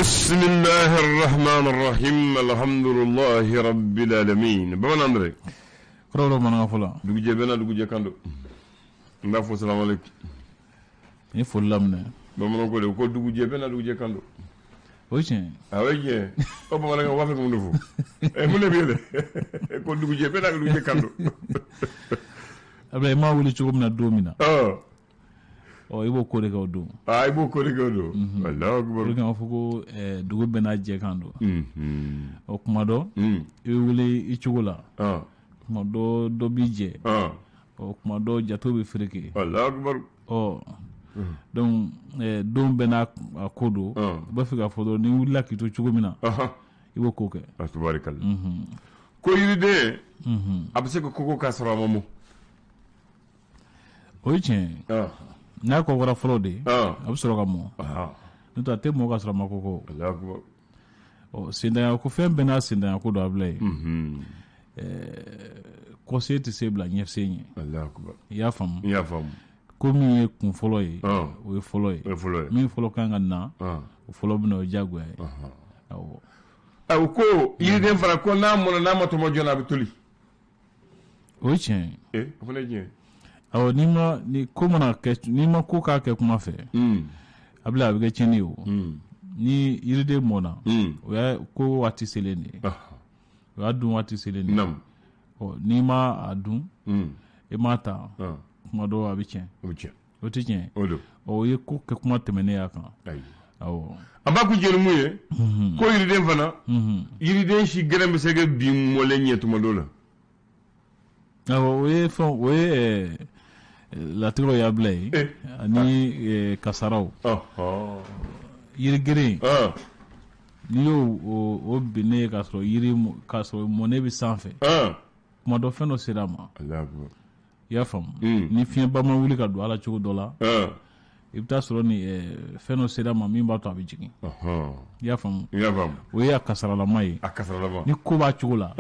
Bisimilahi rahman rahim alhamdulilahi rabbil alamin. Bamanan Andre. Kɔrɔ bamanankan fɔlɔ. Dugujɛ bɛɛ n'a dugujɛ kan don. N b'a fɔ salamaleykum. N ye foli laminɛ. Bamananw ko de ko dugujɛ bɛɛ n'a dugujɛ kan don. O ye tiɲɛ ye. A o ye tiɲɛ ye. O bamanankan u b'a fɛ ka mun de fɔ? Ɛ mun de bɛ yen dɛ? Ko dugujɛ bɛɛ n'a dugujɛ kan don. Abulayi, i maa wuli cogo min na don min na. Ɔ. Ɔ, i b'o ko de kɛ o don. Aa, i b'o ko de kɛ o don. Alahu akibaru. O de kama fɔ ko dugu bɛɛ n'a jɛ kan don. Ɔ, kuma dɔ. I bɛ wuli i cogo la. Kuma dɔ, dɔ b'i jɛ. Ɔ, kuma dɔ jato bɛ fereke. Alahu akibaru. Ɔ, donc don bɛɛ n'a ko don. U b'a fɛ k'a fɔ dɔrɔn n'i wulila k'i to cogo min na. I b'o ko kɛ. Tabarikala. Ko yiriden. A bɛ se ka kɔgɔ k'a sɔrɔ a ma mɔ. O ye tiɲɛ ye. N'a kɔgɔra fɔlɔ de, a bɛ sɔrɔ ka mɔ. N'o tɛ a tɛ mɔ ka sɔrɔ a ma kɔgɔ. Ɔ, sendanya ko fɛn bɛɛ n'a sendanya ko don, Abulayi. Kɔsen tɛ se bila ɲɛsen ye. I y'a faamu? I y'a faamu. Ko min ye kun fɔlɔ ye, o ye fɔlɔ ye. Min fɔlɔ kan ka na, o fɔlɔ bɛ na, o ye diyagoya ye. Awɔ. O ko yiriden fana ko n'a mɔna, n'a ma tɔmɔ joona, a bɛ toli. O ye tiɲɛ ye. O fana ye tiɲɛ ye. Awɔ, n'i ma ni ko mana kɛ, n'i ma ko k'a kɛ kuma fɛ, Abulayi, a bɛ kɛ tiɲɛni ye o. Ni yiriden mɔna, o y'a ko waati selen de ye. O y'a dun waati selen de ye. Ɔ, n'i ma a dun, i m'a ta, kuma dɔ a bɛ tiɲɛ. O bɛ tiɲɛ. O tɛ tiɲɛ. O don. Ɔ, o ye ko kɛ kuma tɛmɛnen y'a kan. Awɔ. An b'a kuncɛ ni mun ye? Ko yiriden fana, yiriden si gɛlɛn bɛ se ka bin mɔlen ɲɛ tuma dɔ la. Awɔ, o ye fɛn, o ye latigɛw y'a bila yen ani kasaraw. Yirigeren. N'i y'o o binnen ye k'a sɔrɔ yiri, k'a sɔrɔ mɔnen bɛ sanfɛ. Kuma dɔ fɛn dɔ sera a ma. I y'a faamu? Ni fiɲɛba ma wuli ka don a la cogo dɔ la, i bɛ taa sɔrɔ ni fɛn dɔ sera a ma min b'a to a bɛ jigin. I y'a faamu? O ye a kasaralama ye. A kasaralama. Ni ko b'a cogo la,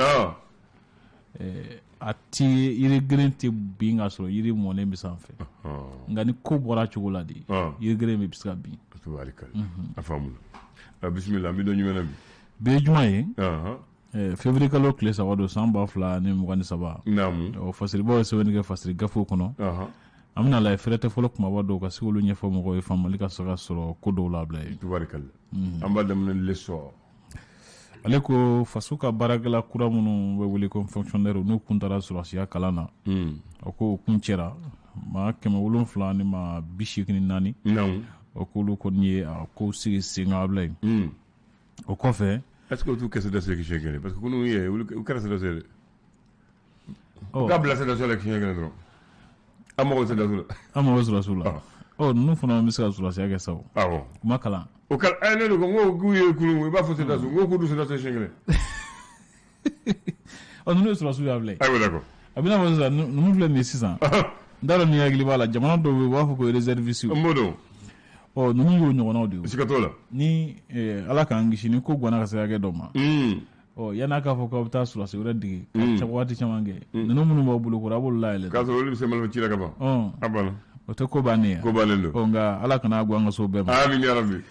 a ti yirigeren tɛ bin k'a sɔrɔ yiri mɔnen bɛ sanfɛ. Nka ni ko bɔra a cogo la de, yirigeren bɛ se ka bin. A faamuna. Bisimila, an bɛ don jumɛn na bi? Bi ye juma ye. Février kalo tile 3 don san 2023. Naamu. Ɔ, fasiribaw ye sɛbɛnni kɛ fasiri gafew kɔnɔ. An bɛna lajɛ fɛrɛ tɛ fɔlɔ kumaba dɔw ka se k'olu ɲɛfɔ mɔgɔw ye faamuyali ka se ka sɔrɔ ko dɔw la, Abulayi. Tubarikala. An b'a daminɛ L'Essor. Ale ko faso ka baarakɛla kura minnu bɛ wele ko fonctionnaire, n'u kun taara sɔrɔdasiya kalan na. O ko o kun cɛra maa 700 ni maa 84. O k'olu kɔni ye a ko sigi sen kan, Abulayi. O kɔfɛ. Est-ce que u t'u kɛ sɔrɔdasi siɲɛ kelen? Parce que kunun ye u kɛra sɔrɔdasi ye dɛ. U k'a bila sɔrɔdasiya la siɲɛ kelen dɔrɔn. An mago bɛ sɔrɔdasiw la. An mago bɛ sɔrɔdasiw la. Ɔ, ninnu fana bɛ se ka sɔrɔdasiya kɛ sa o. Awɔ. U ma kalan. O kɛra ɛ ne de ko n ko k'u ye kunun i b'a fɔ sɔrɔdasiw n ko k'u don sɔrɔdasiya siɲɛ kelen. Ɔ, ninnu ye sɔrɔdasiw ye, Abulayi. Ayiwa, d'accord. A bɛna fɔ sisan ninnu filɛ nin ye sisan. N t'a dɔn n'i hakili b'a la, jamana dɔw bɛ yen u b'a fɔ ko réserviste. N b'o dɔn. Ɔ, ninnu y'o ɲɔgɔnnaw de ye. Siga t'o la. Ni Ala k'an kisi ni ko ganna ka se hakɛ dɔ ma. Ɔ, yan'a k'a fɔ k'aw bɛ taa sɔrɔdasi wɛrɛ dege ka waati caman kɛ. Ninnu minnu b'aw bolo kɔrɔ, a b'olu layɛlɛ. K'a sɔrɔ olu bɛ se marifa ci la ka ban. A banna. O tɛ ko bannen ye. Ko bannen don. Ɔ, nka Ala kana a gan ka s'o bɛɛ ma. Amin ya Rabbi.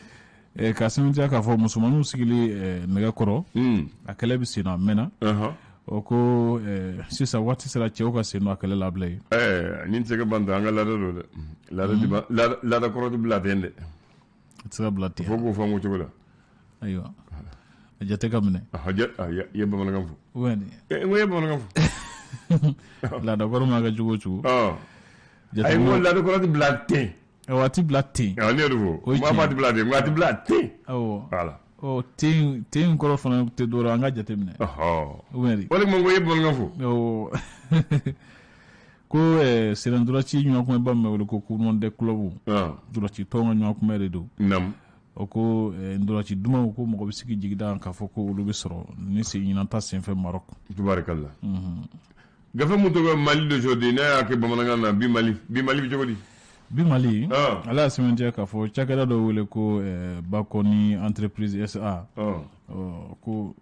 Ka sɛmɛntiya k'a fɔ musomaninw sigili nɛgɛ kɔrɔ. A kɛlɛ bɛ sen na, a mɛnna. O ko sisan waati sera cɛw ka sen don a kɛlɛ la, Abulayi. Nin tɛ se ka ban tan, an ka laada don dɛ. Laada kɔrɔ tɛ bila ten dɛ. A tɛ se ka bila ten. Fo k'o faamu o cogo la. Ayiwa, a jate ka minɛ. I ye bamanankan fɔ. N ko i ye bamanankan fɔ. Laada kɔrɔ mana kɛ cogo o cogo. Ayi, n ko laada kɔrɔ tɛ bila ten. Awɔ, a tɛ bila ten. Awɔ, ne y'o de fɔ. O ye N b'a fɔ a tɛ bila ten, n ko a tɛ bila ten. Awɔ. Voilà. Ɔ, ten ten kɔrɔ fana tɛ dɔ wɛrɛ, an ka jate minɛ. Ou bien de. O de kama n ko i ye bamanankan fɔ. Awɔ. Ko sennantolaci ɲɔgɔnkunbɛnba min bɛ wele ko Coupe du monde des clubs. Ntolaci tɔnw ka ɲɔgɔnkunbɛn de don. O ko ntolaci dumanw ko mɔgɔ bɛ se k'i jigi da k'a fɔ ko olu bɛ sɔrɔ ni sen ɲinan ta senfɛ Maroc. Tubarikala. Gafe min tɔgɔ Mali d'aujourd'hui, n'a y'a kɛ bamanankan na, bi Mali, bi Mali bɛ cogo di? Bi Mali, ala y'a sɛmɛntiya k'a fɔ cakɛda dɔ wele ko Bakɔni entreprise SA. Ko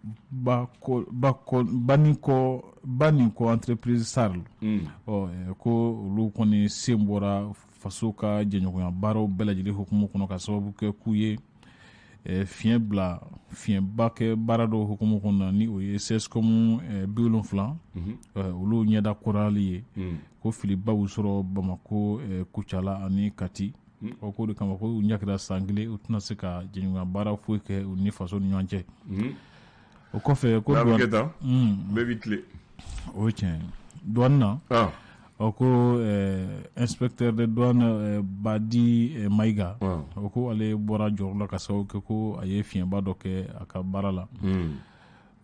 Banikɔ entreprise SARL. Ɔ, ko olu kɔni sen bɔra faso ka jɛɲɔgɔnya baaraw bɛɛ lajɛlen hukumu kɔnɔ ka sababu kɛ k'u ye Fiɲɛ bila fiɲɛba kɛ baara dɔw hukumu kɔnɔna ni o ye CSCOM 70 olu ɲɛda kurali ye ko filibaw sɔrɔ Bamakɔ, Kucala ani Kati. O ko de kama ko u ɲagira san kelen, u tɛna se ka jɛɲɔgɔnya baara foyi kɛ u ni faso ni ɲɔgɔn cɛ. O kɔfɛ ko n'a bɛ kɛ tan, bɛɛ b'i tilen. O ye tiɲɛ ye. Douane na, o ko inspecteur de douane Badi Mayiga, o ko ale bɔra jɔyɔrɔ la ka sababu kɛ ko a ye fiɲɛba dɔ kɛ a ka baara la.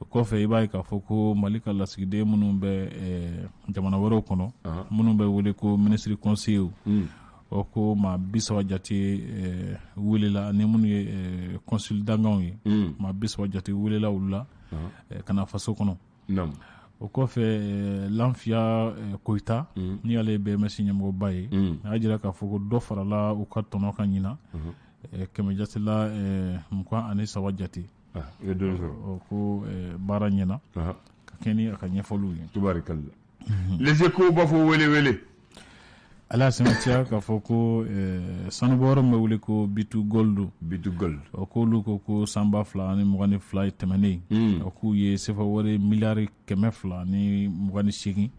O kɔfɛ, i b'a ye k'a fɔ ko Mali ka lasigiden minnu bɛ jamana wɛrɛw kɔnɔ, minnu bɛ wele ko ministre conseiller, o ko maa 30 jate welela, ni minnu ye consul danganw ye, maa 30 jate welela olu la ka na faso kɔnɔ. O kɔfɛ, Lafiya Koyita, ni ale ye BMS ɲɛmɔgɔba ye, a y'a jira k'a fɔ ko dɔ farala u ka tɔnɔ kan ɲinan, kɛmɛ jate la 23 jate. O ko baara ɲɛna ka kɛ ni a ka ɲɛfɔliw ye. Tubarikalla. Les Échos b'a fɔ wele wele. Ala y'a sɛmɛntiya k'a fɔ ko sanubɔyɔrɔ min bɛ wele ko B2Gold. B2Gold. O k'olu ko san 2022 tɛmɛnen, o k'u ye sefa wari miliyari 228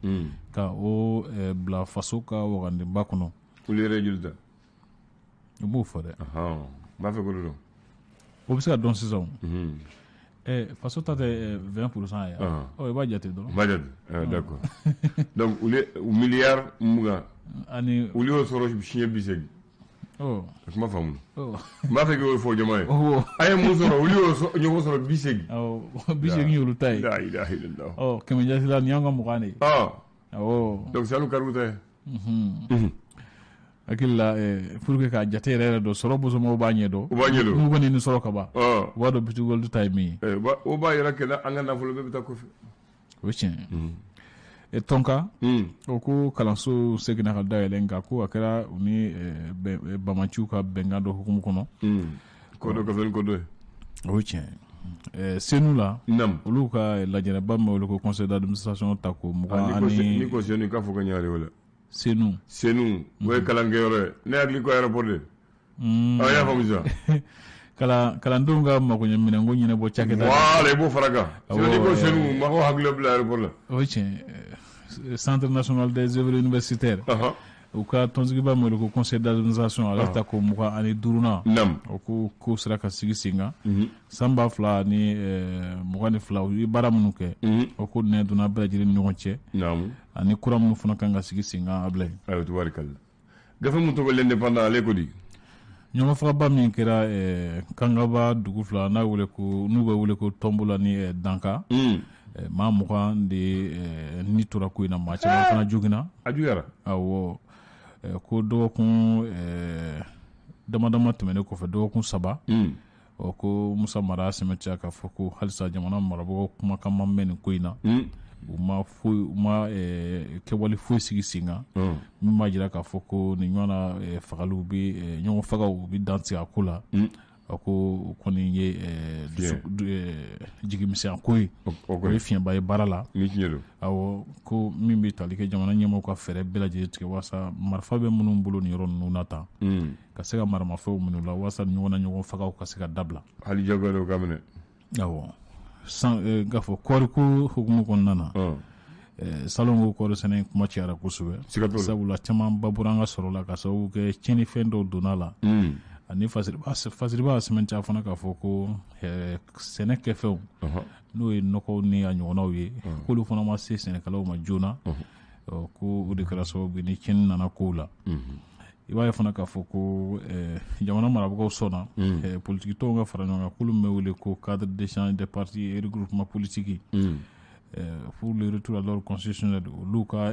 ka o bila faso ka wagandeba kɔnɔ. Olu yɛrɛ ye joli ta? U b'o fɔ dɛ. N b'a fɛ k'o de dɔn. O bɛ se ka dɔn sisan. Faso ta tɛ 20% ye. Ɔ, i b'a jate dɔrɔn. N b'a jate, d'accord. Donc olu miliyari 20 ani olu y'o sɔrɔ siɲɛ 80. Ɔ. Kuma faamu. N b'a fɛ k'o fɔ jama ye. A ye mun sɔrɔ? Olu y'o ɲɔgɔn sɔrɔ 80. Awɔ, 80 y'olu ta ye. La ilaha illallah. Ɔ, kɛmɛ jate la nin y'anw ka 20 de ye. Awɔ. Donc c'est kariw ta ye. Hakili la, pour que k'a jate yɛrɛ yɛrɛ dɔn, sɔrɔ bosomaw b'a ɲɛ dɔn. U b'a ɲɛ dɔn. N'u kɔni nin sɔrɔ ka ban, u b'a dɔn B2Gold ta ye min ye. O b'a yɛrɛ kɛ an ka nafolo bɛɛ bɛ taa kɔfɛ. O ye tiɲɛ ye. Tɔnka, o ko kalanso seginna ka dayɛlɛ, nka ko a kɛra u ni bamaciw ka bɛnkan dɔ hukumu kɔnɔ. Ko dɔ ka fisa ni ko dɔ ye. O ye tiɲɛ ye. Senu la, olu ka lajɛrɛba min bɛ wele ko conseil d'administration ta ko 20 ani. Ni ko Senu, k'a fɔ ka ɲɛ o la. Senu. Senu, o ye kalankɛyɔrɔ ye. Ne hakili ko aéroport de. Aw y'a faamu sisan. Kalandenw ka magoɲɛminɛnko ɲɛnabɔ cakɛda. Voilà, i b'o fara kan. Sinon n'i ko Senu, mɔgɔw hakili bɛ bila aéroport la. O ye tiɲɛ. Centre national des œuvres universitaires, u ka tɔnsigiba min wele ko conseil d'administration, ale ta ko 25nan, o ko sera ka sigi sen kan san 2022. U ye baara minnu kɛ, o ko nɛ donna bɛɛ lajɛlen ni ɲɔgɔn cɛ, ani kura minnu fana kan ka sigi sen kan, a bila yen. Ayiwa, tubarikalla. Gafe mun tɔgɔ L'Indépendant, ale ko di? Ɲɔgɔn fagaba min kɛra Kangaba dugu fila n'a wele ko n'u bɛ wele ko Tɔnbola ni Danka, maa 20 de ni tora ko in na, maa caman fana joginna. A juguyara. Awɔ, ko dɔgɔkun dama dama tɛmɛnen kɔfɛ, dɔgɔkun 3, ɔ, ko Musa Mara sɛmɛntiya k'a fɔ ko halisa jamana marabagaw kumakan ma mɛn nin ko in na. U ma foyi, u ma kɛwale foyi sigi sen kan min b'a jira k'a fɔ ko nin ɲɔgɔn na fagaliw bɛ ɲɔgɔn fagaw, u bɛ dan tigɛ a ko la. A ko o kɔni ye jigimisɛnya ko ye, o ye fiɲɛba ye baara la. Ni tiɲɛ don. Awɔ, ko min bɛ tali kɛ jamana ɲɛmɔgɔw ka fɛɛrɛ bɛɛ lajɛlen tigɛ walasa marifa bɛ minnu bolo nin yɔrɔ ninnu na tan, ka se ka maramafɛnw minɛ u la walasa ɲɔgɔn na ɲɔgɔn fagaw ka se ka dabila. Hali jagoya dɔw ka minɛ. Awɔ, san k'a fɔ kɔɔriko hukumu kɔnɔna na, salon ko kɔɔri sɛnɛ kuma cayara kosɛbɛ, sabula caman ba bɔra an ka sɔrɔ la ka sababu kɛ tiɲɛnifɛn dɔw donna la. Ani fasiriba y'a sɛmɛntiya fana k'a fɔ ko sɛnɛ kɛfɛnw, n'o ye nɔgɔw ni a ɲɔgɔnnaw ye, k'olu fana ma se sɛnɛkɛlaw ma joona, ko o de kɛra sababu ye ni tiɲɛni nana kow la. I b'a ye fana k'a fɔ ko jamana marabagaw sɔnna politiki tɔnw ka fara ɲɔgɔn kan, k'olu bɛ wele ko cadre d'échange des partis et regroupement politique pour le retour à l'ordre constitutionnel, olu ka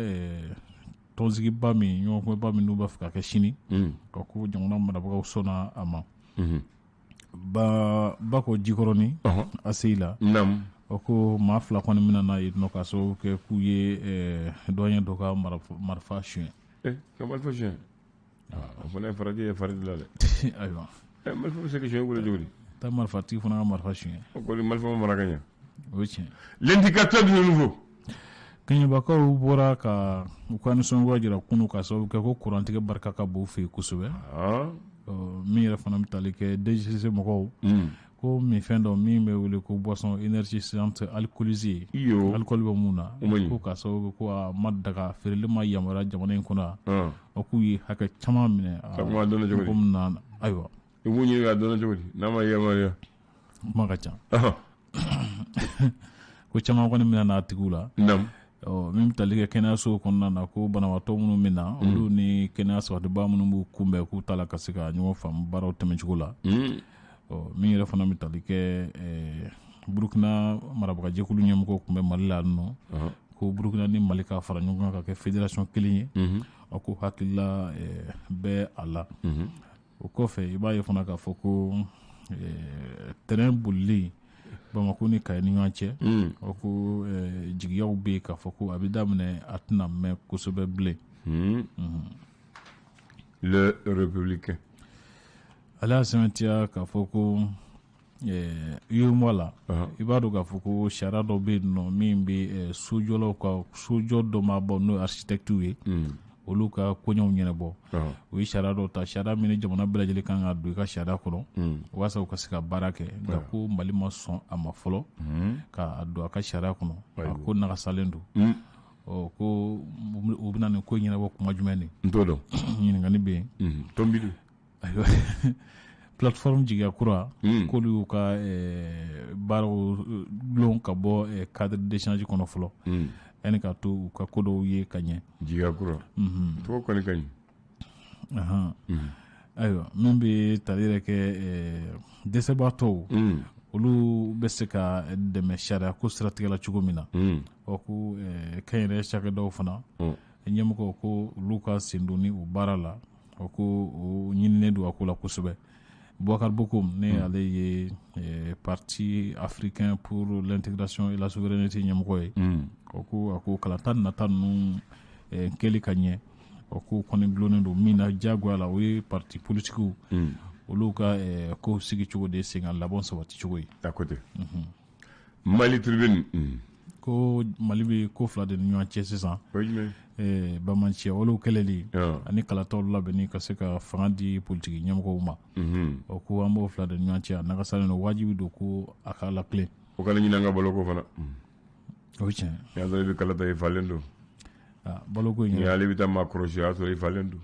tɔnsigiba min, ɲɔgɔnkunbɛba min n'u b'a fɛ ka kɛ sini, ka ko jamana marabagaw sɔnna a ma. Ba Bako Jikɔrɔni ACI la, o ko maa fila kɔni bɛna na yen nɔ ka sababu kɛ k'u ye dɔgɔɲɛ dɔ ka marifa suɲɛ. Ka marifa suɲɛ, o fana ye farati ye farati la dɛ. Ayiwa. Marifa bɛ se ka suɲɛ bolo cogo di? Taa marifatigi fana ka marifa suɲɛ. O kɔni, marifa ma mara ka ɲɛ. O ye tiɲɛ. L'Indicateur du Renouveau. Kɛɲɛbakaw bɔra ka u ka nisɔngoya jira kunu ka sababu kɛ ko kurantigɛ barika ka bon u fɛ yen kosɛbɛ. Min yɛrɛ fana bɛ tali kɛ DGCC mɔgɔw ko minfɛn dɔ min bɛ wele ko boisson énergisante alcoolisée, alcool bɛ mun na, ko k'a sababu ko a ma daga, feereli ma yamaruya jamana in kɔnɔ, o k'u ye hakɛ caman minɛ. Cogo min na, ayiwa, i b'u ɲininka a dɔnna cogo di n'a ma yamaruya? Kuma ka ca. Ko caman kɔni minɛ n'a tigiw la. Min bɛ tali kɛ kɛnɛyaso kɔnɔna na, ko banabaatɔ minnu bɛ na, olu ni kɛnɛya sabatibaa minnu b'u kunbɛn, k'u ta la ka se ka ɲɔgɔn faamu baaraw tɛmɛcogo la. Min yɛrɛ fana bɛ tali kɛ Burukina marabagajɛkulu ɲɛmɔgɔ tun bɛ Mali la nɔ, ko Burukina ni Mali ka fara ɲɔgɔn kan ka kɛ fédération kelen ye, a ko hakilila bɛ a la. O kɔfɛ, i b'a ye fana k'a fɔ ko terrain bolili Bamakɔ ni Kayi ni ɲɔgɔn cɛ, o ko jigiyaw bɛ yen k'a fɔ ko a bɛ daminɛ, a tɛna mɛn kosɛbɛ bilen. Le Républicain. Ale y'a sɛmɛntiya k'a fɔ ko UEMOA la, i b'a dɔn k'a fɔ ko sariya dɔ bɛ yen nɔ min bɛ sojɔlaw ka sojɔ dɔ ma bɔ, n'o ye architectes ye, olu ka koɲɛw ɲɛnabɔ. U ye sariya dɔ ta, sariya min ni jamana bɛɛ lajɛlen kan ka don i ka sariya kɔnɔ walasa u ka se ka baara kɛ. Nka ko Mali ma sɔn a ma fɔlɔ k'a don a ka sariya kɔnɔ, a ko nagasalen don. Ɔ, ko u bɛna nin ko ɲɛnabɔ kuma jumɛn de? N t'o dɔn. Ɲininkali bɛ yen. Tɔnbili. Ayiwa, plateforme Jigiya Kura, k'olu y'u ka baaraw dulon ka bɔ cadre d'échange kɔnɔ fɔlɔ, yanni k'a to u ka ko dɔw ye ka ɲɛ. Jigiya Kura, tɔgɔ kɔni ka ɲi. Ayiwa, min bɛ tali yɛrɛ kɛ dɛsɛbaatɔw, olu bɛ se ka dɛmɛ sariya ko siratigɛ la cogo min na, ɔ, ko kɛnyɛrɛye cakɛdaw fana ɲɛmɔgɔw, ko olu ka sen don ni o baara la, o ko o ɲininen don a ko la kosɛbɛ. Boubacar Bocoum, ne ale ye Parti africain pour l'intégration et la souveraineté ɲɛmɔgɔ ye, o ko a ko kalata nata ninnu kɛli ka ɲɛ, o ko kɔni dulonnen don min na diyagoya la, o ye parti politiques olu ka ko sigi cogo de sen ka labɔn sabati cogo ye. À côté. Mali Tribune. Ko Mali bɛ ko fila de ni ɲɔgɔn cɛ sisan: bamanciya walew kɛlɛli ani kalataw labɛnni ka se ka fanga di politiki ɲɛmɔgɔw ma. O ko an b'o fila de ni ɲɔgɔn cɛ, a nagasalen don, wajibi don ko a ka latilen. O kana ɲinɛ an ka baloko fana. O ye tiɲɛ. Y'a sɔrɔ i bɛ kalata, i falen don. Baloko in yɛrɛ. Ale bɛ taa maa kɔlɔsi, o y'a sɔrɔ i falen don.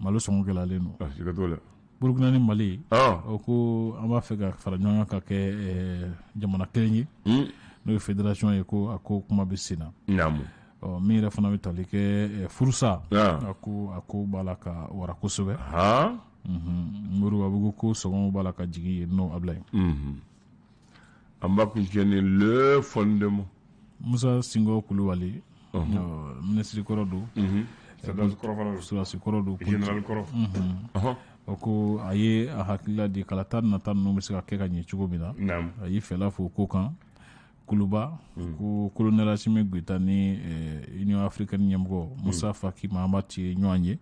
Malo sɔngɔ gɛlɛyalen don. Siga t'o la. Burukina ni Mali, o ko an b'a fɛ ka fara ɲɔgɔn kan ka kɛ jamana kelen ye, n'o ye fédération ye, ko a ko kuma bɛ sen na. Ɔ, min yɛrɛ fana bɛ tali kɛ furusa, a ko b'a la ka wara kosɛbɛ. Moribo, a bɛ ko sɔngɔ b'a la ka jigin yen nɔ, a bila yen. An b'a kuncɛ ni Le Fondement. Musa Sinko Kulubali, minisiri kɔrɔ don. Sɔrɔdasi kɔrɔ don. Général kɔrɔ. O ko a ye a hakilila di kalata nata ninnu bɛ se ka kɛ ka ɲɛ cogo min na. A y'i fɛla fo ko kan Kuluba, ko colonel Assimi Goïta ni Union africaine ɲɛmɔgɔ Musa Faki Mahamat ye ɲɔgɔn ye.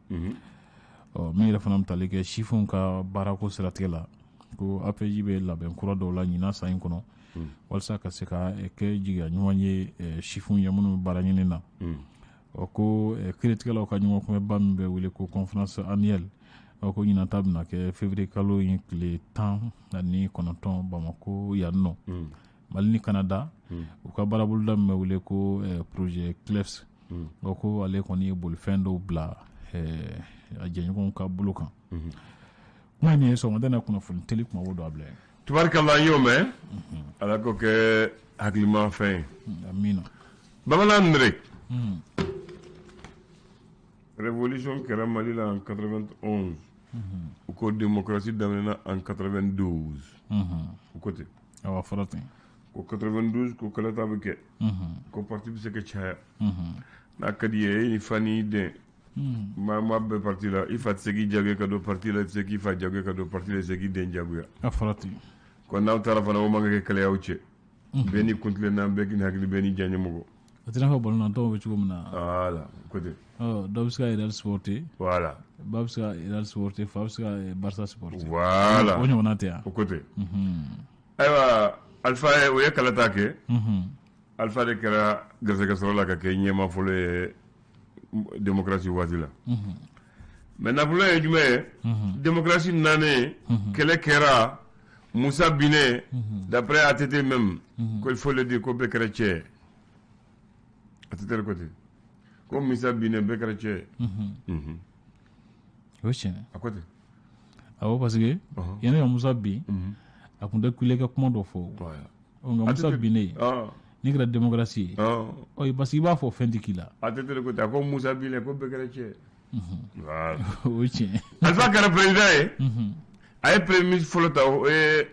Ɔ, min yɛrɛ fana bɛ tali kɛ sifinw ka baarako siratigɛ la, ko APJ bɛ labɛn kura dɔw la ɲinan san in kɔnɔ walasa ka se ka kɛ jigiya ɲuman ye sifinw ye minnu bɛ baara ɲini na. Ɔ, ko kiiritigɛlaw ka ɲɔgɔn kunbɛba min bɛ wele ko conférence annuelle, ɔ, ko ɲinan ta bɛna kɛ février kalo in tile 19 Bamakɔ yan nɔ. Mali ni Canada, u ka baaraboloda min bɛ wele ko projet CLEPS, o ko ale kɔni ye bolifɛn dɔw bila a jɛɲɔgɔnw ka bolo kan. Kuma in ye sɔgɔmada in na kunnafoni teli kumabo don, a bila yen. Tubarikala, an y'o mɛn, Ala k'o kɛ hakilima fɛn ye. Amina. Bamanan Nere, révolution kɛra Mali la en 91, u ko démocratie daminɛna en 92, u ko ten. Awɔ, a fɔra ten. Ko 92, ko kalata bɛ kɛ, ko parti bɛ se ka caya. N'a ka di ye, e ni fa n'i den, maa maa bɛɛ parti la, i fa tɛ se k'i jagoya ka don parti la, i tɛ se k'i fa jagoya ka don parti la, i tɛ se k'i den jagoya. A fɔra ten. Ko n'aw taara fana, o man ka kɛ kɛlɛyaw cɛ, bɛɛ ni kuntilenna, bɛɛ ni hakili, bɛɛ ni diyaɲɛmɔgɔ. A tɛ i n'a fɔ balontanw bɛ cogo min na. Voilà, ko ten. Ɔ, dɔ bɛ se ka Real supporter. Ba bɛ se ka Real supporter, fa bɛ se ka Barça supporter. O ɲɔgɔnna tɛ yan. O ko ten. Ayiwa, Alpha ye, o ye kalata kɛ. Alpha de kɛra garisɛgɛ sɔrɔ la ka kɛ ɲɛmaa fɔlɔ ye démocratie waati la. Maintenant problème ye jumɛn ye? Démocratie nanen, kɛlɛ kɛra, Musa binnen, d'après ATT même, qu'il faut le dire, ko bɛɛ kɛra cɛ ye. ATT ko ten ko Musa binnen, bɛɛ kɛra cɛ ye. O ye tiɲɛ. A ko ten. Awɔ, parce que yanni ka Musa bin, a tun tɛ kule ka kuma dɔ fɔ. Nka Musa binnen, n'i kɛra démocratie ye, ɔ parce que i b'a fɔ fɛn tɛ k'i la. ATT ko ten, a ko Musa binnen, ko bɛɛ kɛra cɛ ye. Voilà. O ye tiɲɛ. Alpha kɛra président ye, a ye premier ministre fɔlɔ ta, o ye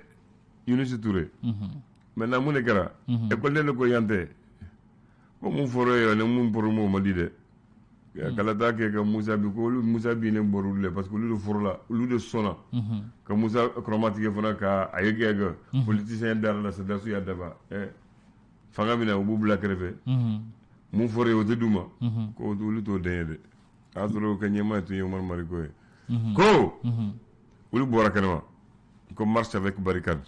Yunusi Ture. Maintenant mun de kɛra? École de ko yan tɛ, ko mun fɔra ye ani mun bɔra o man di dɛ. Kalata kɛ ka Musa bi, ko olu Musa binnen bɔra olu la, parce que olu de fɔrɔla, olu de sɔnna ka Musa kɔrɔmatigɛ fana ka a ye kɛ politicien dara la, sɔrɔdasiw y'a dafa fanga min na, u b'u bila kɛrɛfɛ. Mun fɔra ye, o tɛ d'u ma, ko olu t'o den ye dɛ. A y'a sɔrɔ o ka ɲɛmaa tun ye Umaru Mariko ye. Ko olu bɔra kɛnɛma ko marche avec barricade,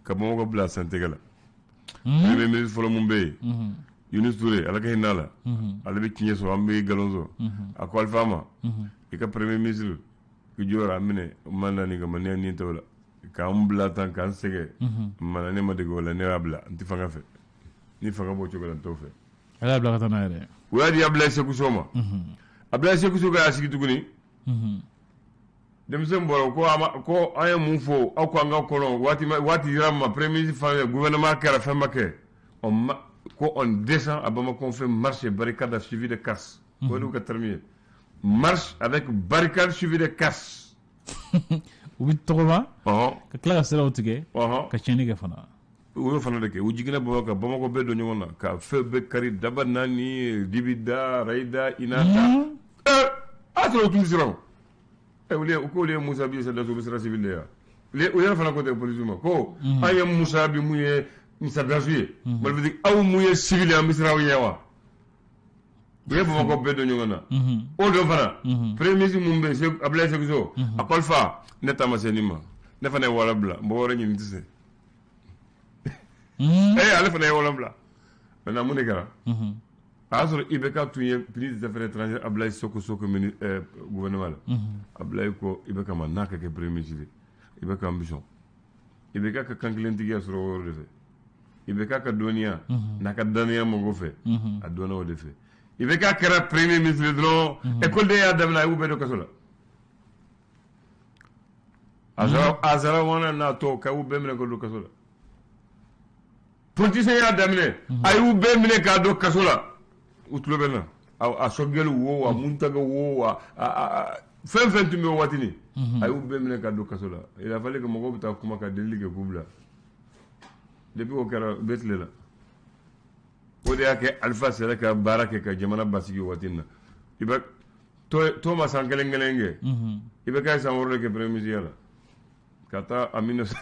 ka Bamakɔ bila santɛgɛ la. Premier ministre fɔlɔ mun bɛ yen, Yunus Touré, Ala ka hinɛ a la, ale bɛ tiɲɛ sɔrɔ, an bɛ nkalon sɔrɔ. A ko Alpha ma, i ka premier ministre i jɔyɔrɔ a minɛ ma na nin kama, ne nin t'o la k'an bila tan, k'an sɛgɛn mana, ne ma dege o la, ne y'a bila, n tɛ fanga fɛ, ni fanga b'o cogo la, n t'o fɛ. Ala y'a bila ka taa n'a yɛrɛ. U y'a di Abulaye Seku So ma. Abulaye Seku So y'a sigi tuguni. Denmisɛn bɔra ko a ma, ko an ye mun fɔ aw ko an ka kɔnɔ waati waati dira ma, premier ministre fan gouvernement kɛra, fɛn ma kɛ. On ma ko on descend à Bamako, on fait marche et barricade suivi de casse. O y'u ka terme ye, marche avec barricade suivi de casse. U bɛ tɔgɔma ka tila ka siraw tigɛ ka tiɲɛni kɛ fana. U y'o fana de kɛ. U jiginna Bamakɔ ka Bamakɔ bɛɛ don ɲɔgɔn na, ka fɛn bɛɛ kari, daba naani, dibida, rayida, inata. A sɔrɔ u tun siran olu ko olu ye Musa bi sɔrɔdasiw bɛ siran civil de ya. U yɛrɛ fana ko tɛ polisiw ma ko an ye Musa bi mun ye sɔrɔdasiw ye, malifitigi, aw mun ye civil ye, an bɛ siran aw ɲɛ wa? U ye Bamakɔ bɛɛ don ɲɔgɔn na. O don fana, premier ministre mun bɛ yen, Abulaye Seku So, a ko Alpha, ne ta ma se nin ma, ne fana ye wara bila, n bɔ wɛrɛ ɲini tɛ se. Ale fana ye wara bila. Maintenant mun de kɛra? A y'a sɔrɔ IBK tun ye ministre des Affaires étrangères, Abulaye Seko Soko gouvernement la. Abulaye ko IBK ma n'a ka kɛ premier ministre ye, IBK n bɛ sɔn. IBK ka kan kelentigiya sɔrɔ o yɔrɔ de fɛ. IBK ka dɔnniya n'a ka dannaya mɔgɔw fɛ, a dɔnna o de fɛ. IBK kɛra premier ministre dɔrɔn, école y'a daminɛ, a y'u bɛɛ don kaso la. A sara wana n'a tɔ k'a y'u bɛɛ minɛ ka don kaso la. Politicien y'a daminɛ, a y'u bɛɛ minɛ k'a don kaso la. U tulo bɛ na, a Sogɛli wo, a Muntaga wo, a fɛn fɛn tun bɛ o waati nin, a y'u bɛɛ minɛ k'a don kaso la. Il a fallu que mɔgɔw bɛ taa kuma ka delili kɛ k'u bila. Depuis o kɛra, u bɛ tile la. O de y'a kɛ Alpha sera ka baara kɛ ka jamana basigi o waati in na. I bɛ to ma san kelen kelen kɛ, i bɛ k'a san 6 de kɛ premier ministre la. Ka taa en 19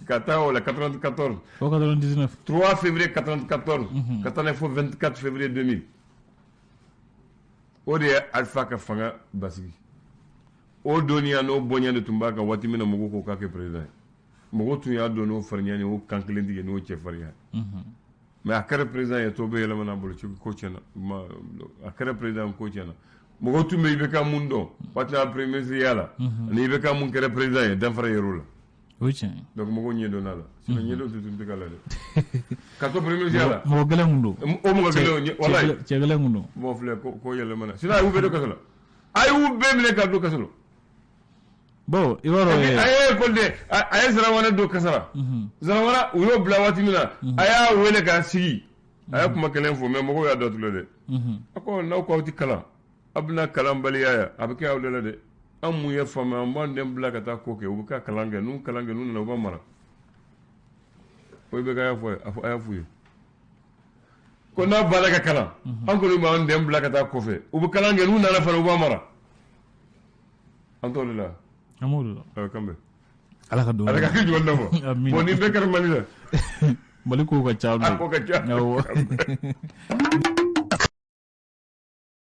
ka taa o la 94. Fo 99. 3 février 94, ka taa n'a ye fo 24 février 2000. O de ye Alpha ka fanga basigi. O dɔnniya n'o bonya de tun b'a kan waati min na mɔgɔw ko k'a kɛ président ye. Mɔgɔw tun y'a dɔn n'o farinya ni o kan kelentigi n'o cɛfarinya. Mais a kɛra président ye, tɔ bɛɛ yɛlɛmana a bolo, ko tiɲɛna. A kɛra président, ko tiɲɛna. Mɔgɔw tun bɛ IBK mun dɔn waati la premier ministre ya la, ani IBK mun kɛra président ye, danfara yer'o la. O ye tiɲɛ ye. Donc mɔgɔw ɲɛ dɔnna la, sinon ɲɛdɔn tɛ tun tɛ k'a la dɛ. Ka to premier ministre ya la. Mɔgɔ gɛlɛn kun don. O mɔgɔ gɛlɛn, walayi. Cɛ gɛlɛn kun don. Bon filɛ, ko yɛlɛmana. Sinon a y'u bɛɛ don kaso la. A y'u bɛɛ minɛ ka don kaso la. Bon, i b'a dɔn. A ye école de, a ye Zarawana don kaso la. Zarawana, u y'o bila waati min na, a y'a wele k'a sigi. A ye kuma kelen fɔ, mais mɔgɔw y'a datugu dɛ. A ko n'aw ko aw tɛ kalan, aw bɛna kalanbaliya ya, a bɛ kɛ aw de la dɛ. An mun ye faama, an b'an den bila ka taa ko kɛ, u bɛ ka kalan kɛ, n'u kalan kɛ, n'u nana, u b'a mara. O bɛ k'a fɔ a y'a f'u ye. Ko n'a banna ka kalan, an kɔni b'an den bila ka taa kɔfɛ, u bɛ kalan kɛ, n'u nana fana, u b'a mara. An t'o de la. An b'o de la. Kan bɛn. Ala ka don. Ala ka kɛ jumɛn na fɔ. Bon, nin bɛɛ kɛra Mali la. Mali kow ka ca. A ko ka ca. Awɔ.